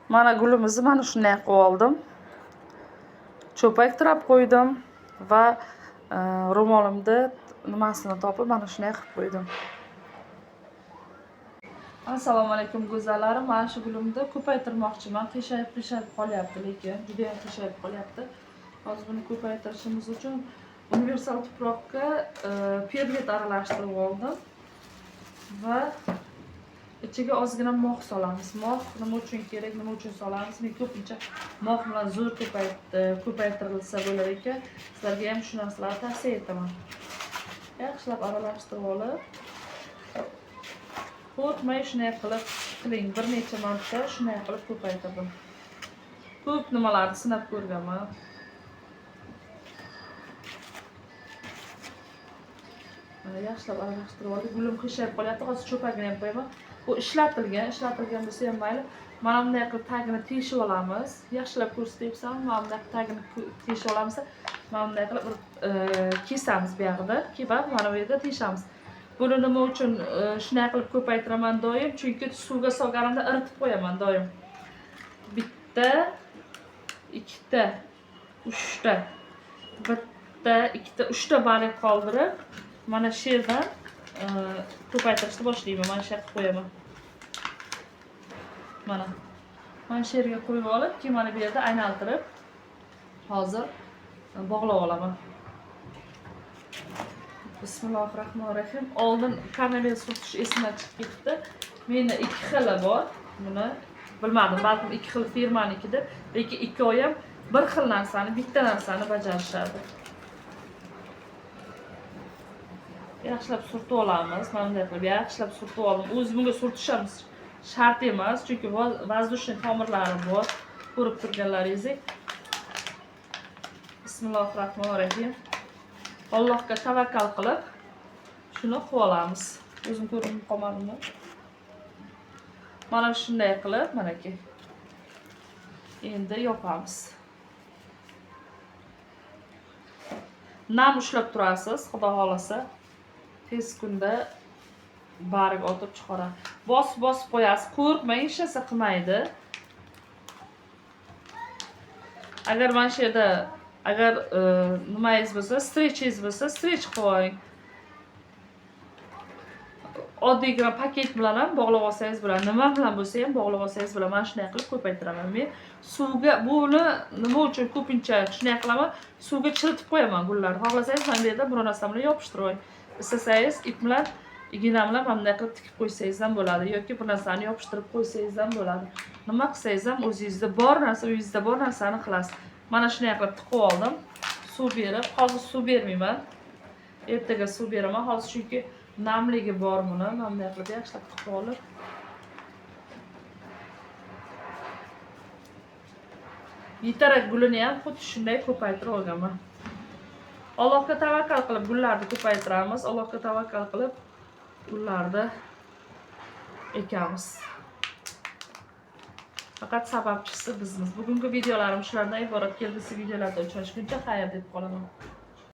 Mana gulimizni mana shunday qilib oldim. Cho'pak tirab qo'ydim va ro'molimni nimasini topib mana shunday qilib qo'ydim. Assalomu alaykum go'zallarim. Mana shu gulimni ko'paytirmoqchiman. Qiyshayib qiyshayib qolyapti, lekin juda ham qiyshayib qolyapti. Hozir buni ko'paytirishimiz uchun universal tuproqqa perlit aralashtirib oldim va ichiga ozgina mox solamiz. Mox nima uchun kerak, nima uchun solamiz? Men ko'pincha mox bilan zo'r ko'paytirilsa bo'lar ekan. Sizlarga ham shu narsalarni tavsiya etaman. Yaxshilab aralashtirib olib, qo'rqmay shunday qilib qiling. Bir necha marta shunday qilib ko'paytirdim. Ko'p nimalarni sinab ko'rganman. Mana yaxshilab aralashtirib oldik. Gulim qiyshayib qolyapti. Hozir cho'pagini ham qo'yaman. Bu ishlatilgan bo'lsa ham mayli. Mana bunday qilib tagini teshib olamiz. Yaxshilab ko'rsatyapsanmi? Mana bunday qilib tagini teshib olamiz. Mana bunday qilib bir kesamiz bu yoqda. Kebab mana bu yerda teshamiz. Buni nima uchun shunday qilib ko'paytiraman doim? Chunki suvga solganimda iritib qo'yaman doim. Bitta, ikkita, uchta. Bitta, ikkita, uchta baliq qoldirib, mana shu yerdan ko'paytirishni boshlayman. Mana shu yoqqa qo'yaman. Mana. Mana shu yerga qo'yib olib, keyin mana bu yerda aylantirib hozir bog'lab olaman. Bismillahirrohmanirrohim. Oldin koronavirus surtish esimdan chiqib ketdi. Menda ikki xili bor. Buni bilmadim, balkim ikki xil firmanikidir, lekin ikkovi ham bir xil narsani, bitta narsani bajarishadi. Yaxshilab surtib olamiz. Mana bunday qilib yaxshilab surtib oldim. O'zi bunga surtish ham shart emas, chunki воздушный tomirlari bor, ko'rib turganlaringizdek. Bismillahirrohmanirrohim. Allohga tavakkal qilib shuni qilib olamiz. O'zim ko'rinib qolmadimmi? Mana shunday qilib, manaki. Endi yopamiz. Nam ushlab turasiz, xudo xolasa. Tez kunda barg otib chiqaradi. Bosib bosib qo'yasiz, qo'rqmang, hech narsa qilmaydi. Agar mana shu yerda agar nimangiz bo'lsa, stretchingiz bo'lsa, stretch qilib oling. Oddiygina paket bilan ham bog'lab olsangiz bo'ladi. Nima bilan bo'lsa ham bog'lab olsangiz bo'ladi. Mana shunday qilib ko'paytiraman men. Suvga buni nima uchun ko'pincha shunday qilaman? Suvga chiritib qo'yaman gullarni. Xohlasangiz mana bu yerda biror narsa bilan yopishtirib oling. Istasangiz ip bilan, igna bilan mana bunday qilib tikib qo'ysangiz ham bo'ladi yoki bir narsani yopishtirib qo'ysangiz ham bo'ladi. Nima qilsangiz ham o'zingizda bor narsa, uyingizda bor narsani qilasiz. Mana shunday qilib tiqib oldim. Suv berib, hozir suv bermayman. Ertaga suv beraman. Hozir chunki namligi bor buni. Mana bunday qilib yaxshilab tiqib olib. Yetarak gulini ham xuddi shunday ko'paytirib olganman. Allohga tavakkal qilib gullarni ko'paytiramiz. Allohga tavakkal qilib gullarni ekamiz. Faqat sababchisi bizmiz. Bugungi videolarim shulardan iborat. Kelgusi videolarda uchrashguncha xayr deb qolaman.